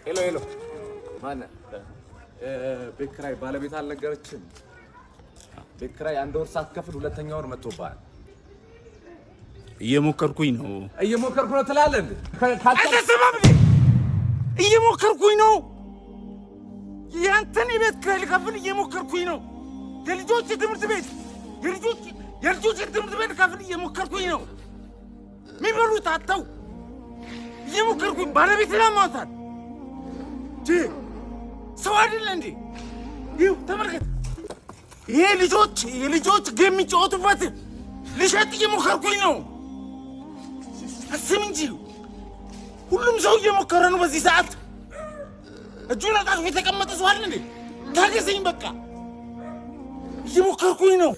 Hello hello፣ ማነህ? ቤት ኪራይ ባለቤት አልነገረችም? ቤት ኪራይ አንድ ወር ሳትከፍል ሁለተኛ ወር መጥቶብሃል። እየሞከርኩኝ ነው። እየሞከርኩ ነው ትላለህ እንዴ? አልተሰማም እንዴ? እየሞከርኩኝ ነው። ያንተን የቤት ኪራይ ልከፍል እየሞከርኩኝ ነው። የልጆች ትምህርት ቤት የልጆች ትምህርት ቤት ልከፍል እየሞከርኩኝ ነው። የሚበሉት አጥተው እየሞከርኩኝ፣ ባለቤት ላማታል። ሰው አይደለ እንዴ? ይኸው ተመልከት። ይሄ ልጆች የልጆች game የሚጫወቱበት ልሸጥ እየሞከርኩኝ ነው። አስብ እንጂ፣ ሁሉም ሰው እየሞከረ ነው በዚህ ሰዓት። እጁን አጣጥፎ የተቀመጠ ሰው አለ እንዴ? ታገሰኝ በቃ፣ እየሞከርኩኝ ነው።